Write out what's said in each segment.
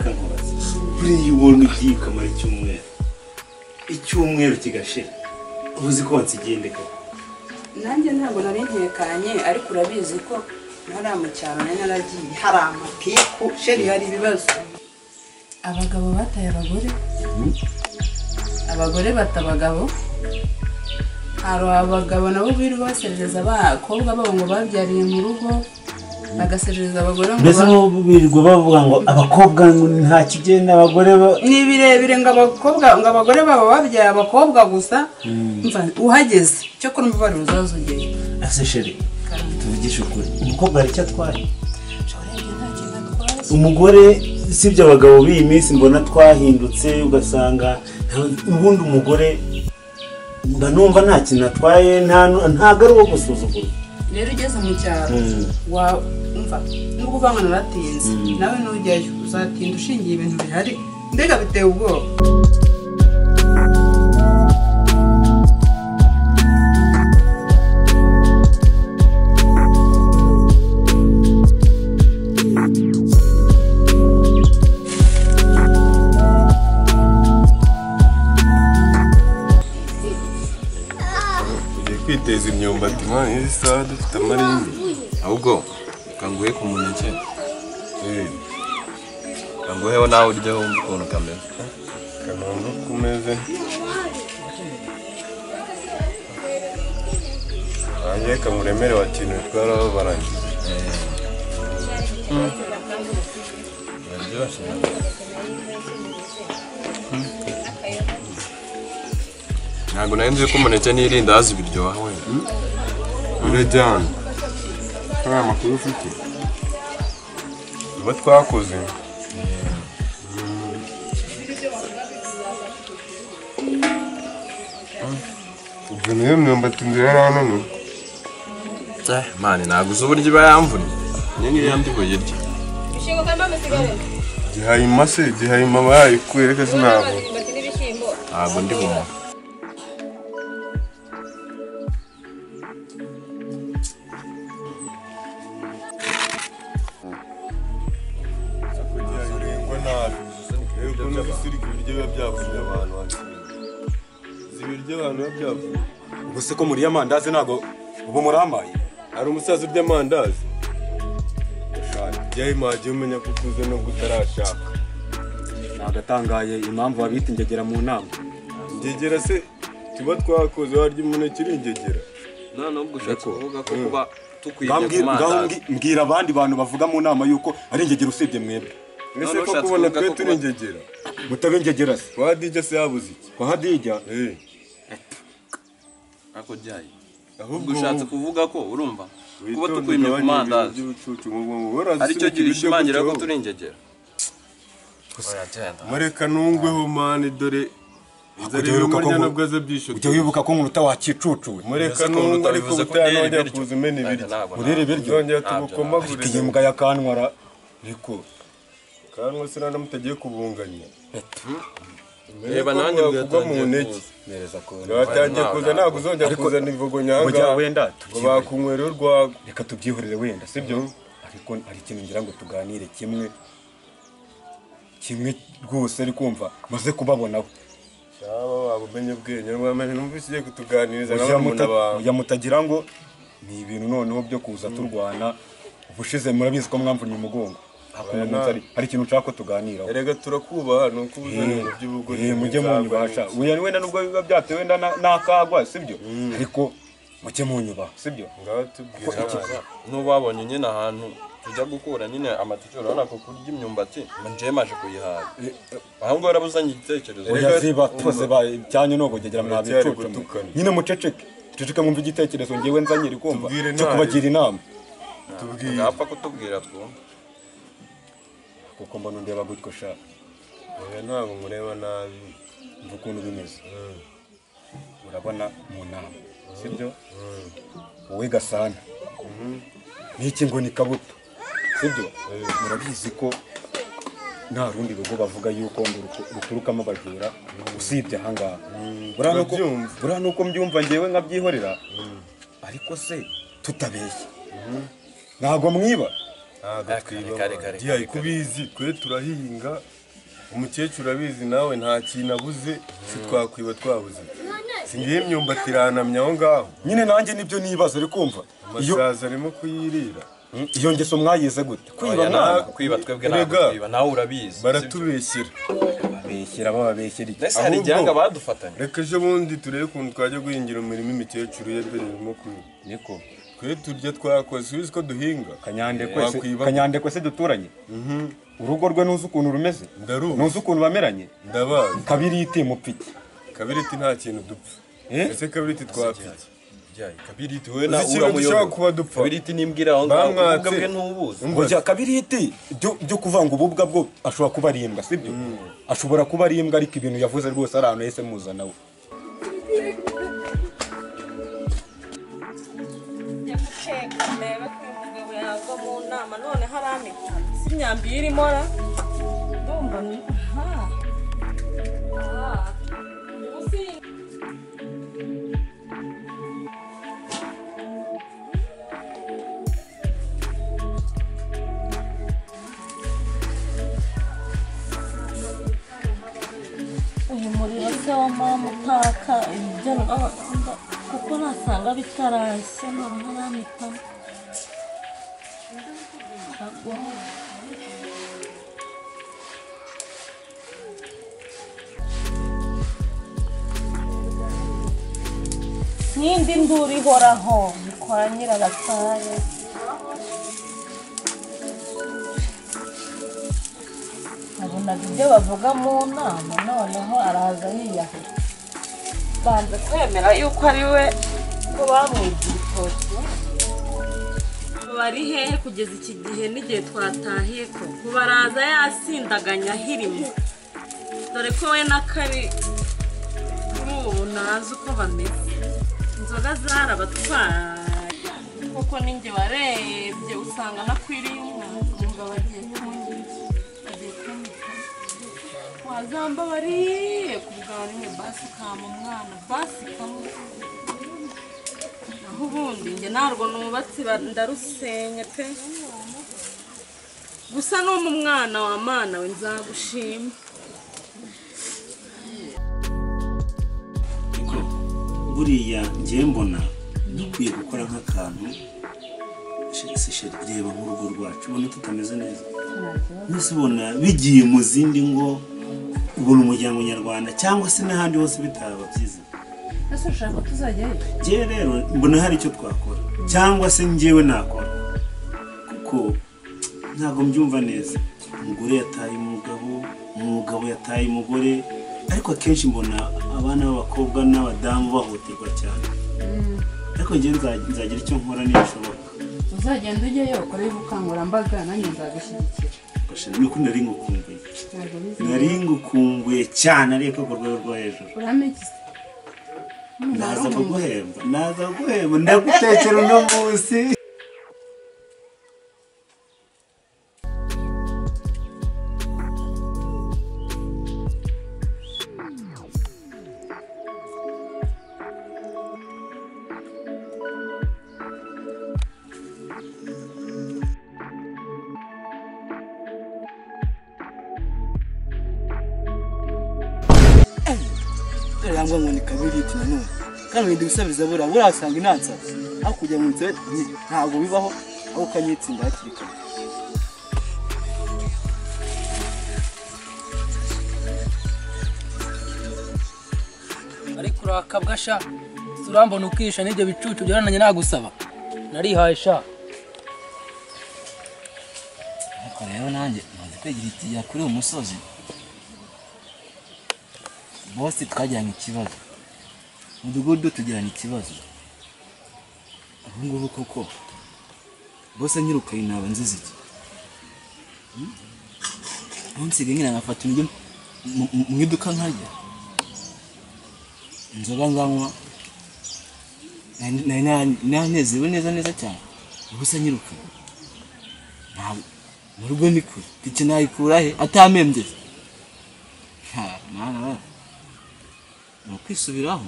reka nkubaze. Buriya ubona ugiye ukamara icyumweru. Icyumweru kigashira. Uzi ko wansigendeka. Nanjye ntabwo nari ntekanye ariko urabizi ko ntari mu cyaro nari naragiye hari amatiku chéri hari ibibazo. Abagabo bataye abagore. Abagore bata abagabo. Hari abagabo nabo birirwa baserereza abakobwa babo ngo babyariye mu rugo bagaserereza abagore ngo mbese birirwa bavuga ngo abakobwa nta kigenda abagore ni birebire ngo abakobwa ngo abagore babo babyaye abakobwa gusa. Mva uhageze cyo ko numva bari uzazugeye. Ase chéri tuvugishe ukuri umukobwa hari icyo atwaye. Umugore sibyo abagabo b'iyi minsi mbona twahindutse ugasanga ubundi umugore mba numva nta kintu atwaye ntago ari uwo gusuzugura. Rero ugeze mu cyaro wumva nubwo uvanga naratinze nawe nujyayo uzatinda ushingiye ibintu bihari mbega biteye ubwoba. Kwiteza imyumbati mwana izi saha dufite amaringi ahubwo kanguhe ku muneke kanguheho nawe uryeho wumve ukuntu kameze kanumva uko umeze nanjye kamuremere wa kintu twarababaranye biraryoshye. Ntabwo nari nzi ko umuneke n'irindazi biryoha wenda. Birajyana. Nta makuru ufite. Tuba twakoze. Ubwo niyo myumbati nzira yarananiye. Mani ntabwo uzi uburyo iba yamvunnye. Niyo ngiyo ndi buyirye. Gihayima se gihayima aba yayikuye reka sinabwo. Ntabwo ndi bumuha. Ubuse ko muri amandazi ntago ubu muramaye. Hari umusaza urya amandazi. Jya jya umenya ko ukuze nubwo utarashaka. Nagatangaye impamvu babita ingegera mu nama. Ingegera se tuba twakoze warya umuneke uri ingegera. None ubwo ushatse kuvuga ko kuba tukwiye ku mandazi. Mbwira abandi bantu bavuga mu nama yuko ari ingegera usibye mwebwe. Ese ko kubona twe turi ingegera. Mutabe ingegera se. Kwa Hadija se yabuze iki? Kwa Hadija? Ako jyaye. Ahubwo ushatse kuvuga ko urumva kuba tukwimye ku mandazi aricyo gishimangira ko turi ingegera. Mureka nungweho mani dore Ujya wibuka ko nkuruta wakicucuwe. Mureka nungwe ariko utanongera kuza umena ibiryo. Urire ibiryo. Nzongera tubukomagure. Iyi mbwa ya Kantwara niko. Kanwa sinana mutagiye kubunganya. Reba nanjye kugwa mu ntege. Batangiye kuza ntabwo uzongera kuzana imvugo nyanga. Wenda bakunywera urwagwa. Reka tubyihorere wenda sibyo? Ariko hari ikintu ngira ngo tuganire kimwe kimwe rwose ari kumva maze kubabonaho. Cyaba wabumenye ubwenge rwamenye numvise ugiye kutuganiriza n'abamuna bawe. Ujya mutagira ngo ni ibintu noneho byo kuza turwana. Ubushize murabizi ko mwamvunnye umugongo. Hari ikintu nshaka ko tuganiraho. Erega turakubaha nuko ubuzana ibintu by'ubugore. Mujye munyubasha. Uya wenda nubwo biba byatewe wenda nakagwa sibyo? Ariko mujye munyubaha sibyo? Ngaho tubwira. N'ubabonye nyine ahantu tujya gukura nyine amatike urabona ko kurya imyumbati nje maje kuyihaga. Aho ngo warabuzanye igitekerezo. Oya ziba twose byanyu no kugegera mwabicucu. Nyine muceceke. Muceceke mwumve igitekerezo ngewe nzanye iri kumva cyo kubagira inama. Tubwire. Ngapfa kutubwira twumva. Kuko mbona ndeba gutyo sha. Oya ntabwo mureba nabi. Mvuga ukuntu bimeze. Urabona mu nama. Sibyo? Wowe Gasana. Niki ngo ni kabuto. Sibyo? Murabizi ko nta rundi rugo bavuga yuko ngo ruturukamo abajura usibye ahangaha. Buriya nuko mbyumva ngewe nkabyihorera. Ariko se tutabeshye. Ntago mwiba. Ntabwo twiba kubizi twe turahinga umukecuru abizi nawe nta kintu abuze si twakwiba twabuze singiye imyumbati iranamye aho ngaho nyine nanjye nibyo nibaza uri kumva amasazi arimo kuyirira iyo ngeso mwayize gute kwiba mwana kwiba twebwe ntabwo twiba nawe urabizi baratubeshyira babeshyira bababeshyira iki ese hari igihanga badufatanye reka ejo bundi turebe ukuntu twajya guhingira umurima imikecuru ye mbere irimo kuba niko twe turya twakoze uzi ko duhinga Kanyandekwe se duturanye urugo rwe nuzi ukuntu rumeze nuzi ukuntu bameranye ndabazi Kabiriti mupfiki Kabiriti nta kintu dupfa ese Kabiriti twapfiki Kabiriti we na uramuyoboye Kabiriti nimbwira aho ngaho ububwa bwe ntubuzi ngo Kabiriti byo kuvanga ububwa bwo ashobora kuba ari imbwa sibyo ashobora kuba ari imbwa ariko ibintu yavuze rwose ari ahantu yese muzana we Nama none haramita si imyambi irimo ra ndumva ha uyu muriro se wa mama utaka ibyo kuko nasanga bitarashya none haramita. N'indi nduru ihoraho ni kwa Nyiragatare. Nabonaga ibyo bavuga mu nama noneho araza yiyahura. Banze kwemera yuko ari we ko bamwibye ibitoki. Bari hehe kugeza iki gihe n'igihe twatahiye ko kubaraza yasindaganya hirimo dore ko we na Kari kuri ubu ntazi uko bameze inzoga zarabatwaye kuko ninjye warebye usanga nakwiriye umwana umugabo agiye kunyica agiye kunyica wazamba bariye ku bwa rimwe basi kama umwana basi kamwe ubundi nge narwo nubatse ndarusenye pe gusa no mu mwana wa mana we nzagushima. Buriya ngiye mbona dukwiye gukora nk'akantu reba nk'urugo rwacu ubona tutameze neza mbese ubona bigiye mu zindi ngo ubona umuryango nyarwanda cyangwa se n'ahandi hose bitaba byiza. Ese ushaka tuzajyayo? Njyewe rero mbona hari icyo twakora cyangwa se njyewe nakora kuko ntabwo mbyumva neza. Umugore yataye umugabo, umugabo yataye umugore, ariko akenshi mbona abana b'abakobwa n'abadamu bahohoterwa cyane. Ariko njyewe nzagira icyo nkora nibishoboka. Uzagenda ujyeyo ukore ubukangurambaga nanjye nzagushyigikira. Nuko nari ngukumbuye. Nari ngukumbuye cyane ariko ku rwego rwo hejuru. Naza kuguhemba, naza kuguhemba, ndagutekera uno munsi. Karangwa ngo ni Kabiriti nanone kandi ibintu bisabiza bura burasanga inansa aho kujya mu nzira ntabwo bibaho aho ukanyitsinda hakiri kare. Ariko urakabwa sha urambona ukisha n'ibyo bicucu byarananye nagusaba narihaye sha. Ariko rero nanjye maze kwigira ikiya kuri uyu musozi bose twagiranye ikibazo mudugudu tugirana ikibazo ubu ngubu koko bose nyirukanye naba nzize iki nsigaye nyine nkafata ibiryo mu iduka nkarya inzoga nzanywa nanezerewe neza neza cyane ubusa nyirukanye ntabwo mu rugo ni kure itike nayikura he atamembye mwana we ni ukwisubiraho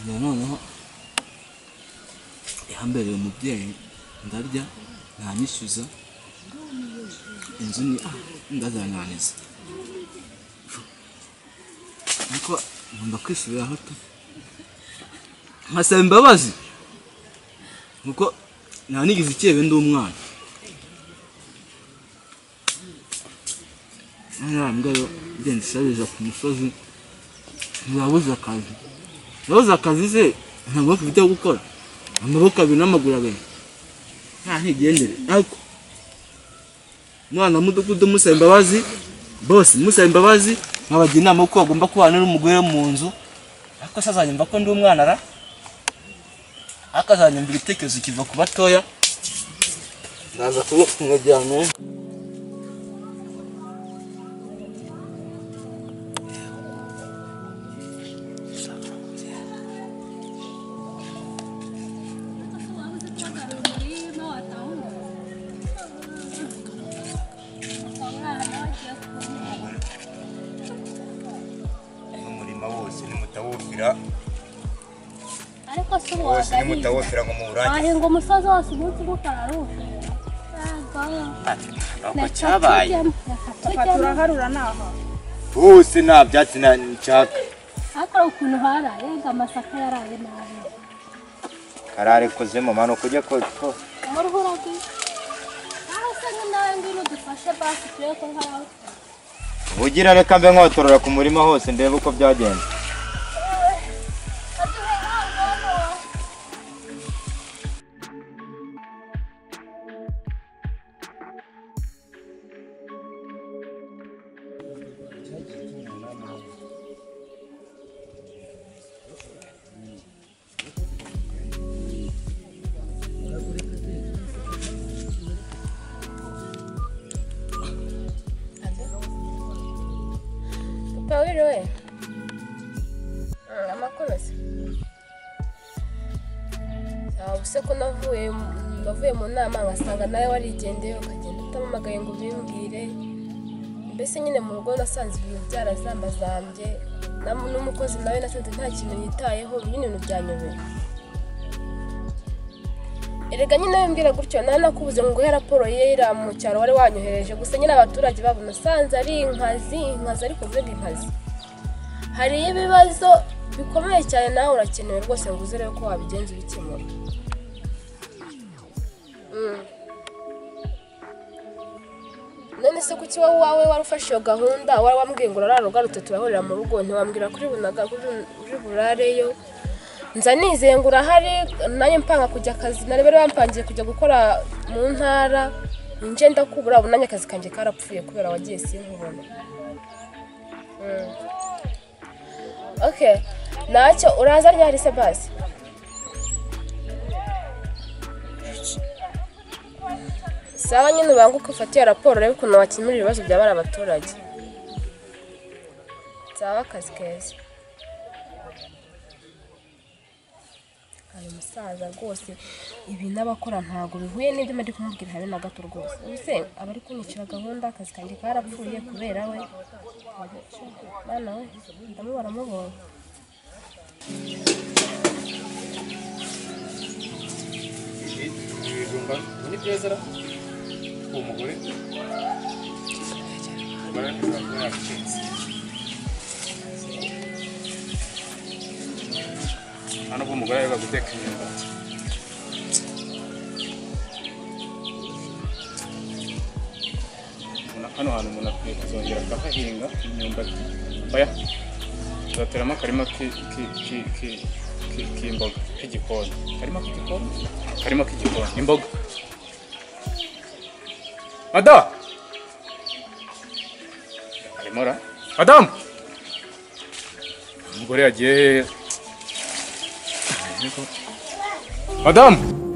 noneho Yambereye umubyeyi ndarya ntanyishyuza inzu ni ndazananiza. Ariko ngomba kwisubiraho tu. Nkasaba imbabazi. Nuko nta nigeze ikebe ndi umwana. Nta yo igenda isabiriza ku musozi ntiyabuze akazi. Yabuze akazi se ntabwo mfite gukora. Amaboko abiri n'amaguru abiri. Nta ntigendere. Ariko mwana mudugudu musaba imbabazi, bose musaba imbabazi, nkabagira inama uko bagomba kubana n'umugore mu nzu. Ariko se azanyumva ko ndi umwana ra? Ariko azanyumva igitekerezo kiva ku batoya. Ndaza kumwegera. Wahinga umusozi wose umunsi umwe ukararuka. Cyabaye turaharura naho hose nta byatsi nshaka. Ariko ukuntu haraye amasaka yaraye nabi. Karare kozemo mano kujya ko muruhura bwi. Aho se nawe ngwino dufashe basi turebe ko haraho. Ugira reka mbe nkotorora ku murima hose ndebe uko byagenze. Navuye mu nama ngasanga nawe warigendeye ukagenda utamamagaye ngo ubimbwire. Mbese nyine mu rugo nasanze ibintu byarazambazambye, n'umukozi nawe nasanze nta kintu yitayeho, nyine ibintu byanyobeye. Erega nyine wimbwira gutyo nta nakubuze ngo nguhe raporo ye mu cyaro wari wanyohereje, gusa nyine abaturage babo nasanze ari inkazi inkazi, ariko mvuga inkazi. Hari ibibazo bikomeye cyane nawe urakenewe rwose ngo uze urebe ko wabigenza ubikemura. None se kuki wowe wawe wari ufashe iyo gahunda wari wambwiye ngo urarara ugarutse turahurira mu rugo, ntiwambwira kuri bunaga kuri burareyo? Nza nizeye ngo urahari, nanjye mpanga kujya akazi nari bari bampangiye kujya gukora mu ntara, nje ndakubura ubu nanjye akazi kanjye karapfuye kubera wagiye sinkubona. Okay, ntacyo uraza ryari se basi? Sawa nyine ubanguke ufate iyo raporo urebe ukuntu wakemura ibibazo bya bari abaturage. Sawa akazi keza. Uyu musaza rwose ibi n'abakora ntabwo bihuye n'ibyo ndi kumubwira habe na gato rwose. Ubuse aba ari kunyicira gahunda, akazi kanjye karapfuye kubera we. Mwana we ndamubara mubonye. Ni byiza ra umugore hano ubwo umugore areba guteka imyumbati. Hano hantu umuntu akwiye kuzongera akahahinga imyumbati. Oya, tuzateramo akarima k'imboga k'igikoni. Akarima k'igikoni? Akarima k'igikoni, imboga. Mada! Arimo ra? Madamu! Umugore yagiye hehe? Madamu!